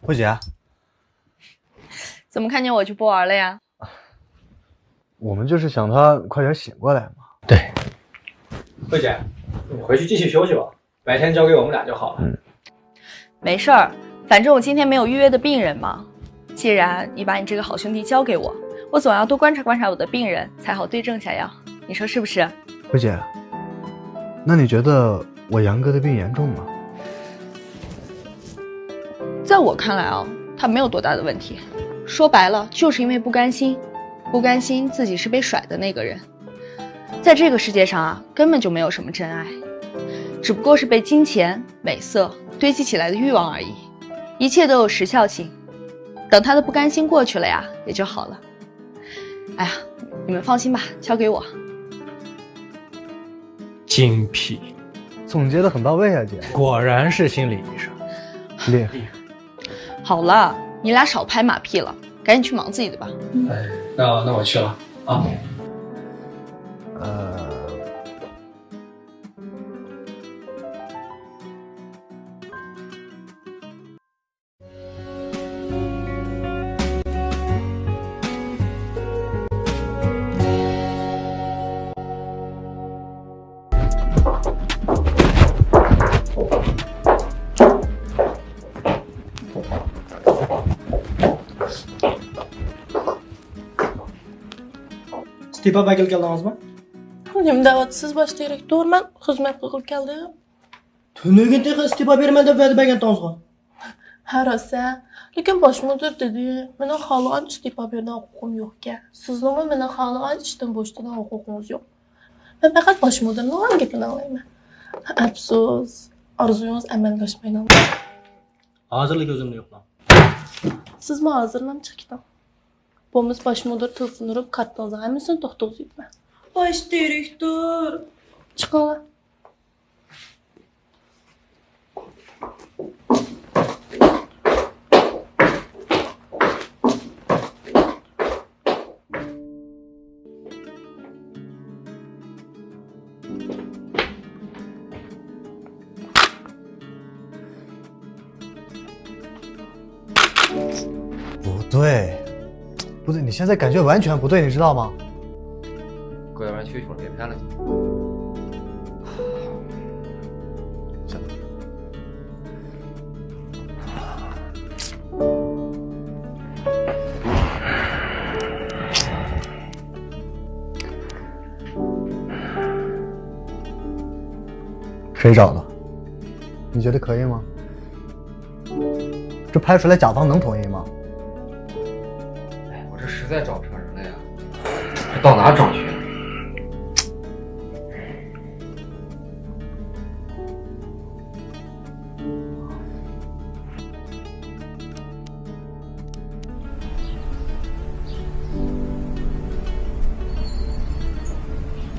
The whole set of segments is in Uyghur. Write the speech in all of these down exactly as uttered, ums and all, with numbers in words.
慧姐，怎么看见我就不玩了呀？我们就是想他快点醒过来嘛。慧姐，你回去继续休息吧，白天交给我们俩就好了。没事儿，反正我今天没有预约的病人嘛。既然你把你这个好兄弟交给我，我总要多观察观察我的病人，才好对症下药。你说是不是？慧姐，那你觉得我杨哥的病严重吗？在我看来啊，他没有多大的问题。说白了，就是因为不甘心，不甘心自己是被甩的那个人。在这个世界上啊，根本就没有什么真爱，只不过是被金钱、美色堆积起来的欲望而已。一切都有时效性，等他的不甘心过去了呀，也就好了。哎呀，你们放心吧，交给我。精辟，总结的很到位啊，姐。果然是心理医生。厉害。好了，你俩少拍马屁了，赶紧去忙自己的吧。哎，那那我去了啊。呃，ئىستېپا بەرگىلى كەلدىڭىزمۇ؟ نېمە دەۋاتىسىز باش دىرېكتور؟ مەن خىزمەت قىلغىلى كەلدىم. تۈنۈگۈن تېخى ئىستېپا بېرىمەن دەپ ۋەدە بەرگەنتىڭىزغۇ؟ ھە راست ھە. لېكىن باش مۇدىر دېدى، مېنىڭ خالىغان ئىستېپا بېرىدىغان ھوقۇقۇم يوقكەن. سىزنىڭمۇ مېنىڭ خالىغان ئىشتىن بوشىتىدىغان ھوقۇقىڭىز يوق. مەن پەقەت باش مۇدىرنىڭلا گېپىنى ئاڭلايمەن. ئەپسۇس، ئارزۇيىڭىز ئەمەلگە ئاشمايدۇ. ھازىرلا كۆزۈمنى يوقلاڭ. سىزمۇ ھازىرلا چىقىپ كېتىڭ. بولمىسا باش مۇدىر تېلېفون ئۇرۇپ كارتىڭىزنىڭ ھەممىسىنى توختىتىۋېتىمەن. باش دىرېكتور. چىقىڭلار.不对，不对，你现在感觉完全不对，你知道吗？过点弯曲去了，别拍了。真的。谁找的？你觉得可以吗？这拍出来甲方能同意吗？哎，我这实在找不着人了呀，这到哪找去啊？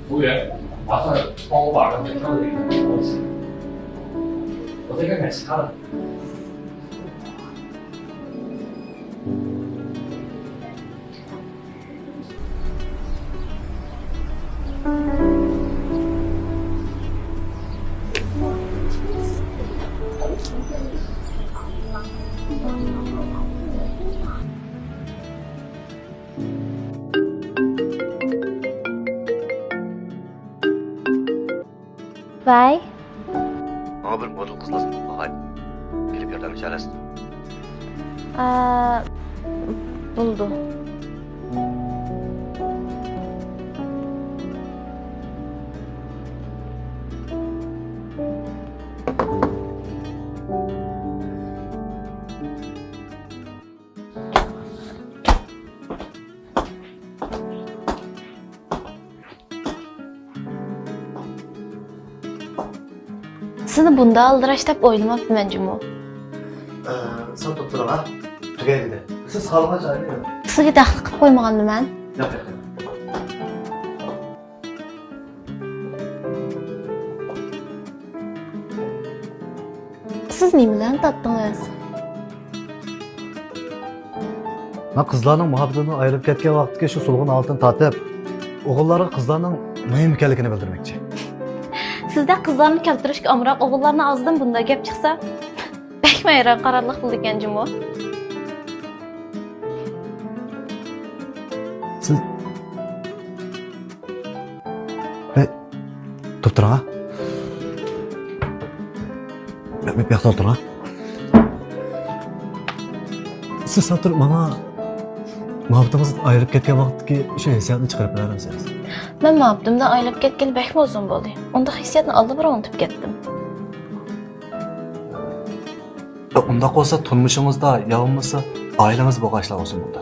服务员，麻烦帮我把刚才看的那个给我一下，我再看看其他的。 ۋەي. ماڭا بىر مودېل قىز لازىم بولۇپ قالغاي. ئېلىپ ياردەملىشەلەسىز. ئە، بولىدۇ. سىزنى بۇنداق ئالدىراش دەپ ئويلىماپتىمەن جۇمۇ. سەن توختىدىڭ ھە؟ تۈگەيلىدى. سىز خالىغان جاينى. سىزگە دەخلى قىلىپ قويمىغانمەن مەن. ياق، ياق، ياق. سىز نېمىلەرنى تارتتىڭىز؟ مەن قىزلارنىڭ مۇھەببىتىدىن ئايرىلىپ كەتكەن ۋاقىتتىكى شۇ سولغۇن ھالىتىنى تارتىپ، ئوغۇللارغا قىزلارنىڭ مۇھىم ئىكەنلىكىنى بىلدۈرمەكچى. سىزدەك قىزلارنى كەلتۈرۈشكە ئامراق ئوغۇللارنىڭ ئاغزىدىن بۇنداق گەپ چىقسا، بەكمۇ ھەيران قالارلىق بولىدىكەن جۇمۇ. سىز، ھەي، تۇرۇپ تۇرۇڭ ھە. بۇ ياقتا ئولتۇرۇڭ ھە. سىز سەل تۇرۇپ ماڭا مۇھەببىتىڭىز ئايرىلىپ كەتكەن ۋاقىتتىكى شۇ ھېسسىياتنى چىقىرىپ بېرەلمىسىڭىز؟ مەن مۇھەببىتىمدىن ئايرىلىپ كەتكىلى بەكمۇ ئۇزۇن بولدى. ئۇنداق ھېسسىياتنى ئاللىبۇرۇن ئۇنتۇپ كەتتىم. ئۇنداق بولسا تۇرمۇشىڭىزدا يا بولمىسا ئائىلىڭىزدە بولغان ئىشلار بولسا بولىدۇ.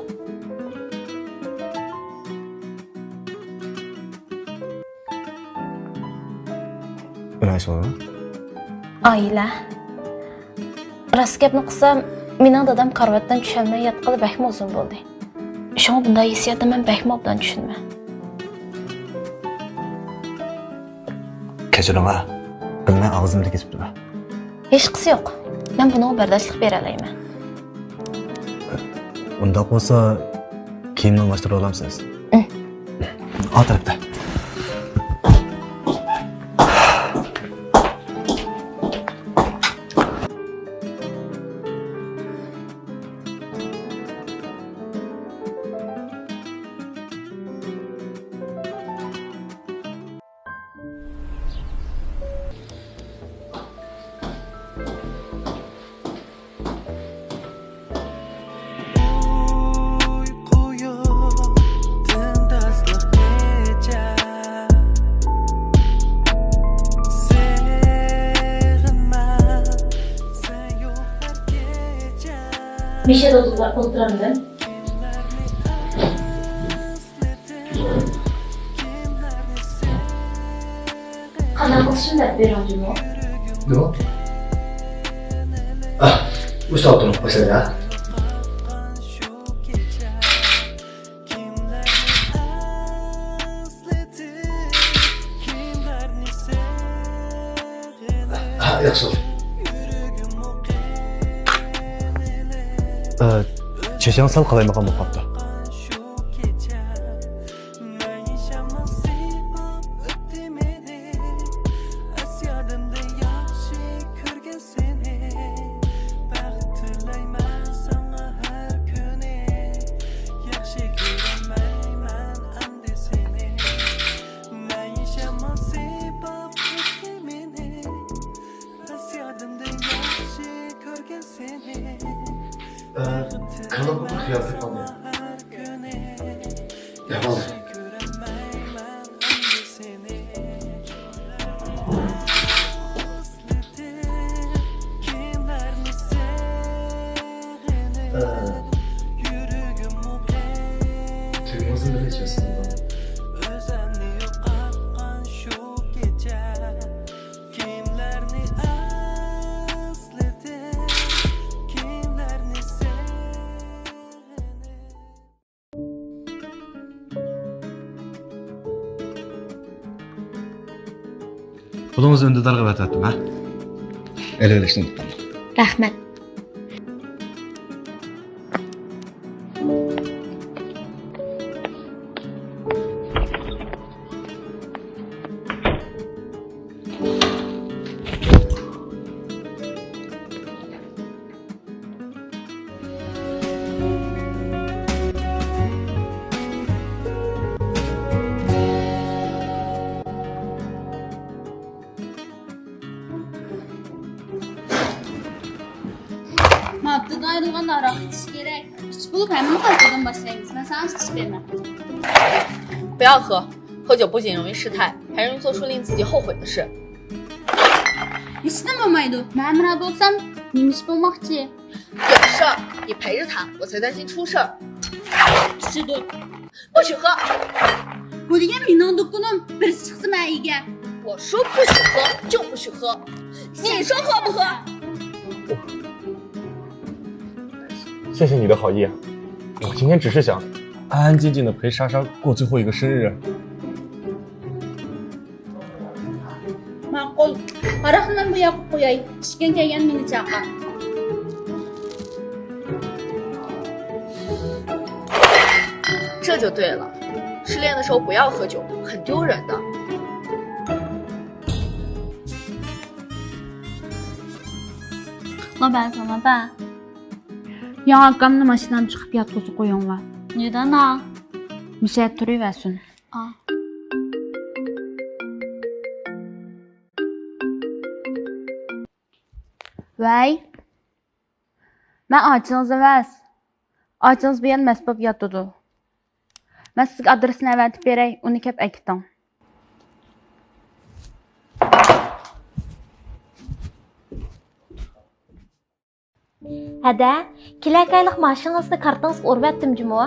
ئائىلە. راست گەپنى قىلسام، مېنىڭ دادام كارىۋاتتىن چۈشەلمەي ياتقىلى بەكمۇ ئۇزۇن بولدى. شۇڭا بۇنداق ھېسسىياتنى مەن بەكمۇ ئوبدان چۈشىنىمەن. كەچۈرۈڭ ھە. بىلمەي ئاغزىمدىن كېتىپتۇ. ھېچقىسى يوق. مەن بۇنىڭغا بەرداشلىق بېرەلەيمەن. ئۇنداق بولسا، كىيىمنى ئالماشتۇرۇۋالامسىز؟ ئۇ تەرەپتە. مىشە روزىلار ئولتۇرامدىم. قانداق قىلىشىمنى دەپ بېرىڭ جۇمۇ. نېمە؟ ئاھ، ئۇ ساۋۇتۇنى قويسايلا. ھە، ياخشى بولدى. ئە، چېچىڭ سەل قالايمىقان بولۇپ قاپتۇ. ئە، كاللا بۇ بىر خىيال قىلىپ قالدى. يا بالدۇر. ئە، تۈگمىسىنى بىلمەيچۇ سىزنىڭ. پۇلىڭىزنى ئۈندىدارغا ئەۋەتىۋەتتىم ھە. ئېلىۋېلىشنى ئۇنتۇپ قالماڭ. رەھمەت. مۇھەببىتىدىن ئايرىلغاندا ھاراق ئىچىش كېرەك. ئۈچ بولۇپ ھەممىنى قايتىدىن باشلايمىز. مەن ساڭا ئىچىش بېرىمەن. 不要喝，喝酒不仅容易失态，还容易做出令自己后悔的事。 ھېچنېمە بولمايدۇ. مەن ھەمراھ بولسام نېمە ئىش بولماقچى؟ 有事儿你陪着他，我才担心出事儿。 ئىچىدۇ. 不许喝。 بۇ دېگەن مېنىڭ دۇكىنىم. بىرسى چىقسا مەن ئىگە. 我说不许喝就不许喝，你说喝不喝？ 谢谢你的好意，我今天只是想安安静静地陪莎莎过最后一个生日。 ماقۇل. ھاراقنى مەن بۇ ياققا قوياي. ئىچكۈڭ كەلگەندە مېنى چاقىر. 这就对了，失恋的时候不要喝酒，很丢人的。老板，怎么办？ياڭ ئاكامنى ماشىنامنى چىقىپ ياتقۇزۇپ قويۇڭلار. نېدەن؟ مۇشۇ يەردە تۇرۇۋەرسۇن. ۋەي، مەن ئاچىڭىز ئەمەس. ئاچىڭىز بۇ يەردە مەست بولۇپ ياتىدۇ. مەن سىزگە ئادرېسنى ئەۋەتىپ بېرەي، ئۇنى كەپ ئەكېتىڭ. ھەدە، كېلەكەيلىك ماشىنىڭىزنى كارتىڭىزغا ئۇرۇۋەتتىم جۇمۇ.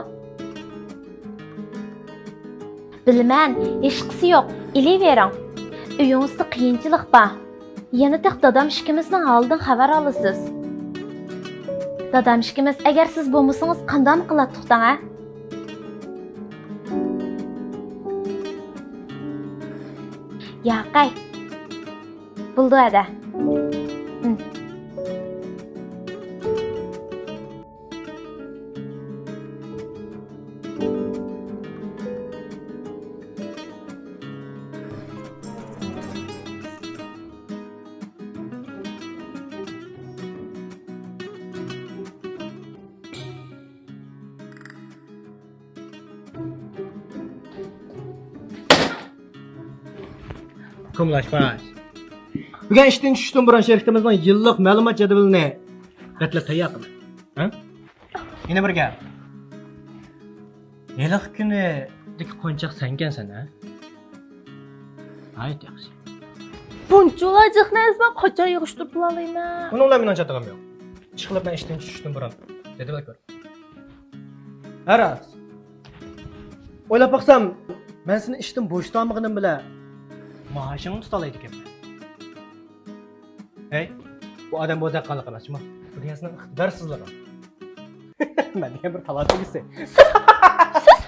بىلىمەن، ھېچقىسى يوق، ئېلىۋېرىڭ. ئۆيىڭىزدە قىيىنچىلىق بار. يەنە تېخى دادام ئىككىمىزنىڭ ھالىدىن خەۋەر ئالىسىز. دادام ئىككىمىز ئەگەر سىز بولمىسىڭىز قانداق قىلاتتۇق دەڭە؟ ياقەي. بولدى ھەدە. ئۇكام لاشپاش، بۈگۈن ئىشتىن چۈشۈشتىن بۇرۇن شىركىتىمىزنىڭ يىللىق مەلۇمات جەدۋىلىنى بەتلەپ تەييار قىلدىم. ھە؟ يەنە بىر گەپ. ھېلىقى كۈنىدىكى قونچاق سەنكەنسەن، ھە؟ ناھايىتى ياخشى. بۇنچىۋالا جىق نەرسىنى مەن قاچان يىغىشتۇرۇپ بولالايمەن؟ ئۇنىڭ بىلەن مېنىڭ چاتىقىم يوق. ئىشقىلىپ مەن ئىشتىن چۈشۈشتىن بۇرۇن جەدۋەل كۆر. ھە راست. ئويلاپ باقسام، مەن سېنى ئىشتىن بوشىتالمىغىنىم بىلەن مائاشىڭنى تۇتالايدىكەنمەن. ھەي، بۇ ئادەم بوزەك قانلىق ئەمەس جۇمۇ. بۇ دۇنياسىنىڭ ئىقتىدارسىزلىقى. مەن دېگەن بىر تالانت ئىگىسى. سىز؟